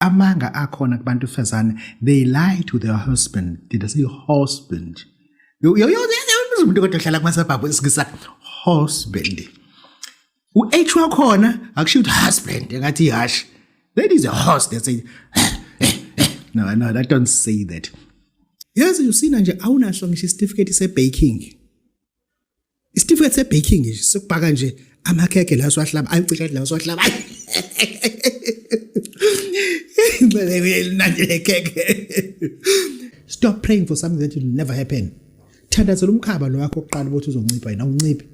Amanga akhona kubantu fazane, they lie to their husband. Did I say husband? Yo yo yo, umuntu kodwa ohlala kuma-suburb isingisa husband. U-H wakhona akushiwo ukuthi husband, engathi ihashi. That is a horse that say no no, that don't say that. Yazi usina nje awunaso ngisho isitifiketi se-baking. Isitifiketi se-baking nje sokubhaka nje amakhekhe la siwahlaba, ayicisha la siwahlaba. Ngicela le khekhe. Stop praying for something that will never happen. Thandazela umkhaba lo wakho oqala ukuthi uzoncipha yena unciphe.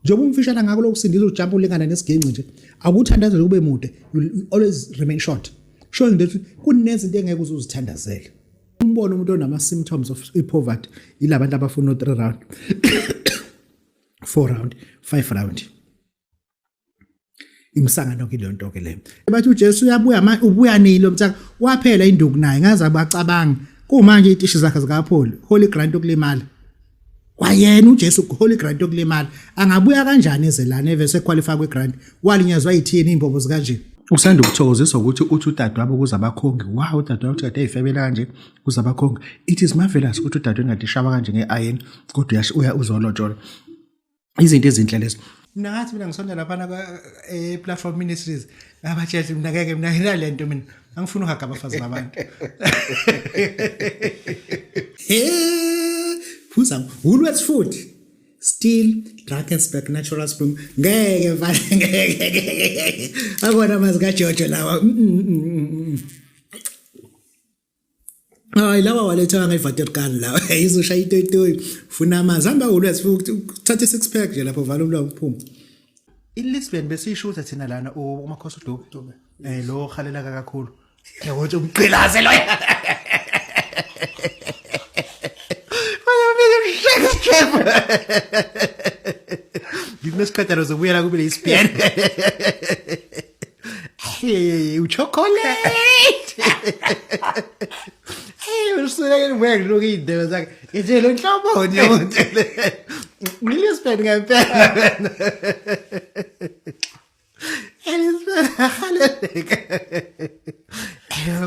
Njengoba umfishana ngakho lokusindisa ujump ulingana nesigenci nje. Akuthandazele ube mude, you will always remain short. Showing that kunezinto engeke uzuzithandazele. Umbona umuntu onama symptoms of poverty yilabantu abafuna u3 round 4 round 5 round. Imsangano ke leyo nto ke leyo. Bathi uJesu uyabuya manje, ubuya nini lo mthaka? Waphela induku naye ngaze abacabanga. Kumanje itishi zakhe zikapholi, holy grant yokulimala. Kwayena uJesu holy grant yokulimala. Angabuya kanjani ezelana evese qualify kwe grant? Walinyazwa yithini imbobo zikanje? Usanda ukuthokoziswa ukuthi uthi udadewabo kuze abakhongi. Wow, udadewabo uthi kade eyifebela kanje kuze abakhongi. It is marvelous ukuthi udadewenu kade eshawa kanje nge-iron kodwa uya uzolotsholwa. Izinto ezinhle lezo. Mina ngathi mina ngisonda laphana e-Platform Ministries ngabatshela mina ngeke mina nginale nto mina angifuni uhaga abafazi babantu. Hey, phuza Woolworths food. Still Drakensberg Natural Spring ngeke mfana ngeke akona amazi kaJojo lawa. Hayi lawa waletha ngeVaterkan lawa izoshaya itoyitoyi funa amanzi hamba Woolworths futhi uthathe six pack nje lapho vala umlomo uphume. ILisbon besiyishutha thina lana uMakhosi uDube lo ohalela kakhulu. Ukuthi umgqilaze lo. Ngithi mesiqeda lozobuyela kube le-ESPN. Hey, uchocolate. Hey, usuke ngibuya ngiluka iy'ndebe zakhe. Ngithi lo nhloboni yomuntu le. Ngile-ESPN ngempela.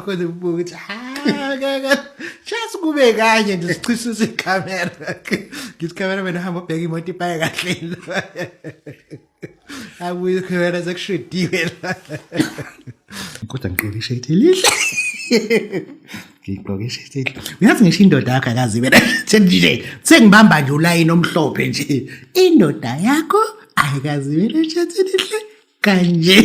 Kodwa ubuka ukuthi ha just kube kanye nje sichithisa ikhamera. Ngithi camera mina hamba ubheka imoto ipaye kahle. Abuye ikhamera sekushudiwe la. Kodwa ngiqoke ishirt elihle. Ngiqoke ishirt elihle. Uyazi ngisho indoda yakho akazi mina. Senje sengibamba nje ulayini omhlophe nje. Indoda yakho ayikazi mina ishirt elihle kanje.